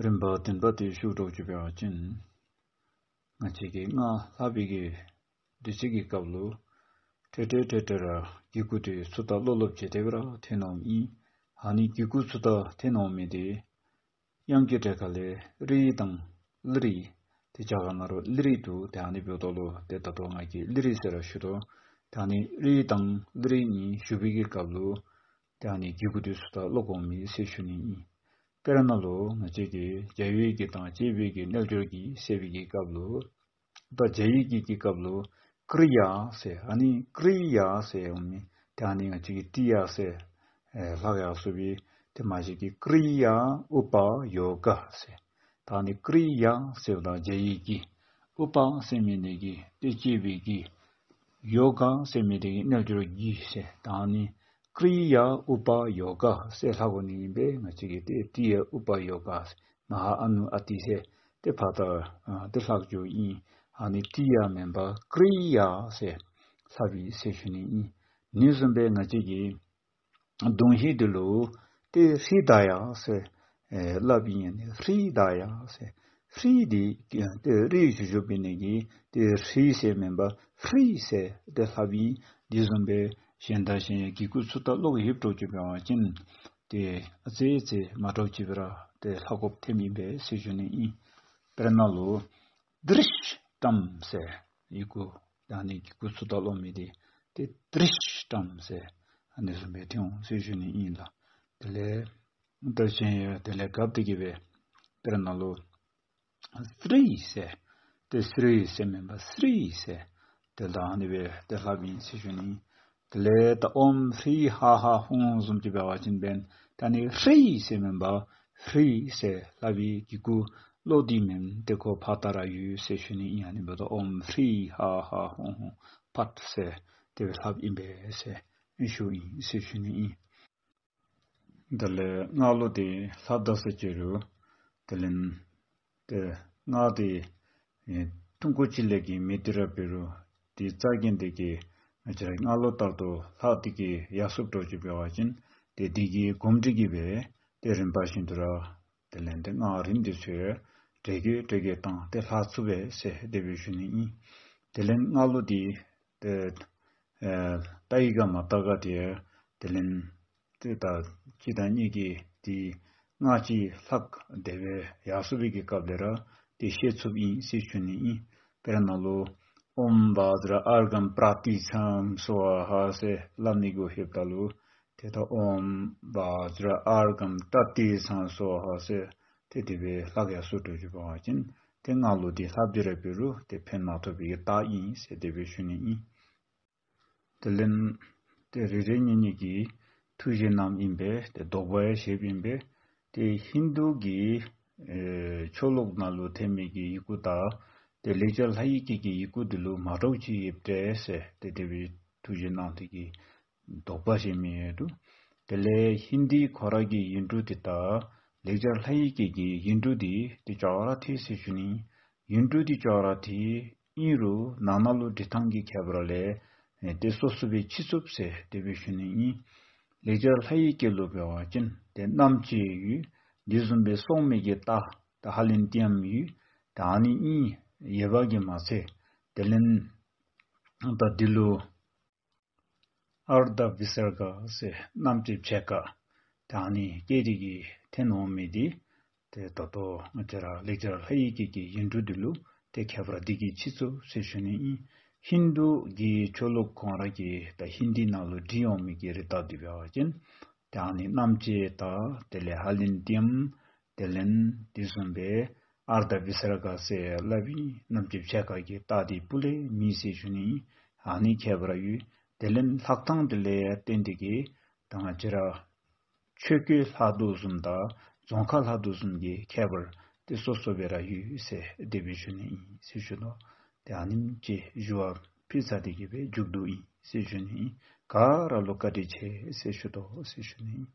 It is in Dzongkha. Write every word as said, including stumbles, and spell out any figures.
རིམ་པ་བདུན་པ་དེ་ཞུ་དོ་ཅིག་འབད་བ་ཅིན། ང་བཅས་ཀྱིས་སྔགས་ལྷབ་པའི་གི་དུས་ཚོད་ཀྱི་སྐབས་ལུ་ཏེ་ཏེ་ཏེ་ཏེ་ར་གི་གུ་དེ་ཚུ་ད་ལོག་ལོག་ཅིག་དེ་སྦེ་ར་ཐོན་འོང་ཨིན། ཨ་ནི་གི་གུ་ཚུ་ད་ཐོན་འོང་མི་དེ་དབྱངས་ཀྱི་གྲས་ཁ་ལས་རི་དང་ལི་རི། ཏེ་རྒྱ་གར་ནང་ལུ་ལི་རི་འདུག། ཏེ་ཨ་ནི་འབདཝ་ད་ལུ་ཏེ་ད་ལྟོ་ང་གིས་ལི་རི་ཟེར་ར་ཞུ་དོ། ཏེ་ཨ་ནི་རི་དང་ལི་རི་གཉིས་ཞུ་བའི་གི་སྐབས་ལུ་ཏེ་ཨ་ནི་གི་གུ་དེ་ཚུ་ད་ལོག་འོང་མི་ཟེར་ཞུ་ནི་ཨིན། དཔེར་ན་ལུ་ང་བཅས་ཀྱིས་བྱ་བའི་གི་དང་བྱེད་པའི་གི་རྣལ་འབྱོར་གྱི་ཟེར་བའི་གི་སྐབས་ལུ། ད་བྱ་ཡི་གི་གི་སྐབས་ལུ་ཀྲི་ཡ་ཟེར། ཨ་ནི་ཀྲི་ཡ་ཟེར་འོང་མི་ཏེ་ཨ་ནི་ང་བཅས་ཀྱིས་ཏྲི་ཡ་ཟེར་ཨེ་ལྷག་ཡར་སོ་བའི་ཏེ་མ་གཞི་གི་ཀྲི་ཡ་ཨུ་པ་ཡོ་ག་ཟེར། ད་ཨ་ནི་ཀྲི་ཡ་ཟེརཝ་ད་བྱ་ཡི་གི། ཨུ་པ་ཟེར་མི་ནི་གི་ཏེ་བྱེད་པའི་གི། ཡོ་ག་ཟེར་མི་དེ་གི་རྣལ་འབྱོར་གྱི་ཟེར། ད་ཨ་ནི་ཀྲི་ཡ་ཨུ་པ་ཡོ་ག་ཟེར་ལྷག་དགོ་ནི་ཨིན་པས། ང་བཅས་ཀྱིས་ཏེ་ཀྲི་ཡ་ཨུ་པ་ཡོ་ག་ཟེར་མ་ཧཱ་ཨ་ནུ་ཨ་ཏི་ཟེར་ཏེ་ཕར་ད་ཨ་ཏེ་ལྷག་རྒྱུ་ཨིན། ཨ་ནི་ཀྲི་ཡ་མེན་པར་ཀྲི་ཡ་ཟེར་ལྷག་པའི་ཟེར་ཞུ་ནི་ཨིན། ཨ་ནི་བཟུམ་སྦེ་ང་བཅས་ཀྱིས་དུང་ཧི་འདི་ལུ་ཏེ་ཧྲི་ད་ཡ་ཟེར་ཨེ་སླབ་ཨིན། ཨ་ནི་ཧྲི་ད་ཡ་ཟེར། ཧྲི་འདི་ཏེ་རི་ཞུ་ཞུ་བའི་ནི་གི་ཏེ་ཧྲི་ཟེར་མེན་པར་ཧྲི་ཟེར་ཏེ་ལྷགཔ་ཨིན། དེ་བཟུམ་སྦེ་གཞན་དང་གཞན་གྱི་གུ་ཚུ་ད་ལོག་ཡིབ་འགྱོ་ཅི་འབད་བ་ཅིན་ཏེ་ཨ་ཙི་ཙི་མ་འདྲཝ་ཅིག་སྦེ་ར་ཏེ་ལྷག་དགོཔ་ཐོནམ་ཨིན་པས་ཟེར་ཞུ་ནི་ཨིན། དཔེར་ན་ལུ་དྲིཥྛཾ་ཟེར་ཡི་གུ་ད་ཨ་ནི་གི་གུ་ཚུ་ད་ལོག་མི་དེ་ཏེ་དྲིཥྛཾ་ཟེར་ཨ་ནི་བཟུམ་སྦེ་ཐོན་འོང་ཟེར་ཞུ་ནི་ཨིན་ལགས། དེ་ལས་ད་གཞན་ཡང་དེ་ལས་གབ་སྟེ་གི་སྦེ་དཔེར་ན་ལུ་སྲི་ཟེར་ཏེ་སྲི་ཟེར་མེན་པར་སྲི་ཟེར་ཏེ་ད་ཨ་ནི་སྦེ་ཏེ་ལྷགཔ་ཨིན་ཟེར་ཞུ་ནི། དེ་ལས་ད་ཨོཾ་ཧྲཱིཿཧ་ཧ་ཧཱུྃ་བཟུམ་ཅིག་འབད་བ་ཅིན་འབདན་ད་ཨ་ནི་ཧྲཱིཿཟེར་མེན་པར་ཧྲཱིཿཟེར་ལྷག་པའི་གི་གུ་ལོག་སྟེ་མེན། ཏེ་ཁོ་ཕར་ད་ར་ཡོད་ཟེར་ཞུ་ནི་ཨིན། ཨ་ནི་འབདཝ་ད་ཨོཾ་ཧྲཱིཿཧ་ཧ་ཧཱུྃ་ཧཱུྃ་ཕཊ་ཟེར་དེ་སྦེ་ལྷགཔ་ཨིན་པས་ཟེར་ཞུཝ་ཨིན་ཟེར་ཞུ་ནི་ཨིན། དེ་ལས་སྔགས་ལུགས་དེ་ལྷག་ད་ས་ཅིག་རུང་དེ་ལས་ཏེ་སྔགས་དེ་ཨེ་ཐུང་ཀུ་ཅིག་ལས་གི་མི་དེ་ར་འབད་རུང་དེ་རྩ་འགེངས་ཏེ་གི་ང་བཅས་ར་སྔགས་ལུགས་ལྟར་དུ་ལྷག་སྟེ་གི་ཡར་སོཔ་འགྱོ་ཅི་འབད་བ་ཅིན་ཏེ་དེ་གི་གོམས་འདྲིས་ཀྱིས་སྦེ་ཏེ་རིམ་པ་བཞིན་དུ་ར་དེ་ལས་ཏེ་སྔགས་རིམ་དེ་ཚུ་ཡང་གྲོས་ཀྱིས་གྲོས་ཀྱིས་བཏང་སྟེ་ལྷག་ཚུགས་པས་ཟེར་དེ་སྦེ་ཞུ་ནི་ཨིན། དེ་ལས་སྔགས་ལུགས་དེ་ཏེ་ཨེ་ལྟ་ཡི་ག་མ་ལྟ་ག་དེ་དེ་ལས་ཏེ་ད་གཅིག་དང་གཉིས་ཀྱིས་དེ་སྔགས་ཅིག་ལྷག་དེ་སྦེ་ཡར་སོ་བའི་གི་སྐབས་ལས་ར་དེ་ཤེས་ཚུགསཔ་ཨིན་ཟེར་ཞུ་ནི་ཨིན། དཔེར་ན་ལུ་ཨོཾ་བཛྲ་ཨརྒྷཾ་པྲ་ཏཱིཙྪཾ་སྭཱ་ཧཱ་ཟེར་སླབ་ནི་གུ་ལྷོདཔ་ད་ལུ་ཏེ་ད་ཨོཾ་བཛྲ་ཨརྒྷཾ་ཏཱ་ཏཱིཙྪཾ་སྭཱ་ཧཱ་ཟེར་ཏེ་དེ་སྦེ་ལྷག་ཡར་སོ་འགྱོ་ཅི་འབད་བ་ཅིན་ཏེ་སྔགས་ལུགས་དེ་ལྷགཔ་དེ་ར་འབད་རུང་ཏེ་ཕན་མ་ཐོགས་པའི་གི་རྟགས་ཨིན་ཟེར་དེ་སྦེ་ཞུ་ནི་ཨིན། དེ་ལས་ཏེ་རེ་རེ་གཉིས་གཉིས་ཀྱིས་ཐུགས་བཞེད་གནངམ་ཨིན་པས། ཏེ་དོགས་པ་ཡང་བཞེསཔ་ཨིན་པས། ཏེ་ཧིན་དུ་གི་ཨེ་ཆོས་ལུགས་ནང་ལུ་ཐོན་མི་གི་ཡི་གུ་དང་ཏེ་ལེགས་སྦྱར་ལྷ་ཡི་སྐད་ཀྱི་ཡི་གུ་འདི་ལུ་མ་འདྲཝ་ཅིག་ཡོདཔ་འདྲས་ཟེར་ཏེ་དེ་སྦེ་ཐུགས་བཞེད་གནང་སྟེ་གི་དོགས་པ་བཞེས་མི་ཡོད་འདུག། དེ་ལས་ཧིན་དི་ཁོ་ར་གི་ཡིག་འབྲུ་དེ་དང་ལེགས་སྦྱར་ལྷ་ཡི་སྐད་ཀྱི་ཡིག་འབྲུ་དེ་ཏེ་ཅོག་ར་འཐདཔ་ཟེར་ཞུ་ནི། ཡིག་འབྲུ་དེ་ཅོག་ར་འཐདཔ་ཨིན་རུང་ནང་ན་ལུ་འབྲི་ཐངས་ཀྱི་ཁྱད་པར་ལས་ཏེ་སོ་སོ་སྦེ་ཕྱེ་ཚུགསཔ་ཟེར་དེ་སྦེ་ཞུ་ནི་ཨིན། ལེགས་སྦྱར་ལྷ་ཡི་སྐད་ལུ་འབད་བ་ཅིན་ཏེ་རྣམ་བཅད་ཡོད། དེ་བཟུམ་སྦེ་སྲོག་མེད་ཀྱི་རྟགས་ད་ཧ་ལན་ཏྱཾ་ཡོད། ད་ཨ་ནི་གཉིས་ཡོད་པ་གིས་མ་ཚད་དེ་ལས་ད་འདི་ལུ་ཨརྡྷ་བི་སརྒ་ཟེར་རྣམ་བཅད་ཕྱེད་ཀ་ད་ཨ་ནི་སྐད་དེ་གིས་ཐོན་འོང་མི་དེ་ཏེ་ད་ལྟོ་ང་བཅས་ར་ལེགས་སྦྱར་ལྷ་ཡི་སྐད་ཀྱི་ཡིག་འབྲུ་འདི་ལུ་ཏེ་ཁྱད་པར་འདི་གིས་ཕྱེ་ཚུགས་ཟེར་ཞུ་ནི་ཨིན། ཧིན་དུ་གི་ཆོས་ལུགས་ཁོང་ར་གིས་ད་ཧིན་དི་ནང་ལུ་བྲིས་འོང་མི་གི་རིགས་དག་འདི་འབད་བ་ཅིན་ད་ཨ་ནི་རྣམ་བཅད་དང་དེ་ལས་ཧ་ལན་ཏྱཾ་དེ་ལས་དེ་བཟུམ་སྦེ་ཨརྡྷ་བི་སརྒ་ཟེར་སླབ་ཨིན། རྣམ་བཅད་ཕྱེད་ཀ་གི་རྟགས་འདི་སྤུ་ལས་མེད་ཟེར་ཞུ་ནི་ཨིན། ཨ་ནི་ཁྱད་པར་ཡོད། དེ་ལས་ལྷག་ཐངས་དེ་ལས་བརྟེན་ཏེ་གིས་ད་ང་བཅས་ར་ཆོས་སྐད་ལྷག་དོ་བཟུམ་དང་རྫོང་ཁ་ལྷག་དོ་བཟུམ་གྱི་ཁྱད་པར་དེ་སོ་སོ་སྦེ་ར་ཡོད་ཟེར་དེ་སྦེ་ཞུ་ནི་ཨིན་ཟེར་ཞུ་དོ། ཏེ་ཨ་ནེམ་ཅིག་ཞུ་བ་ཕུལ་ཚར་ཏེ་གིས་སྦེ་མཇུག་བསྡུཝ་ཨིན་ཟེར་ཞུ་ནི་ཨིན། ག་ར་ལུ་བཀའ་དྲིན་ཆེ་ཟེར་ཞུ་དོ་ཟེར་ཞུ་ནི་ཨིན།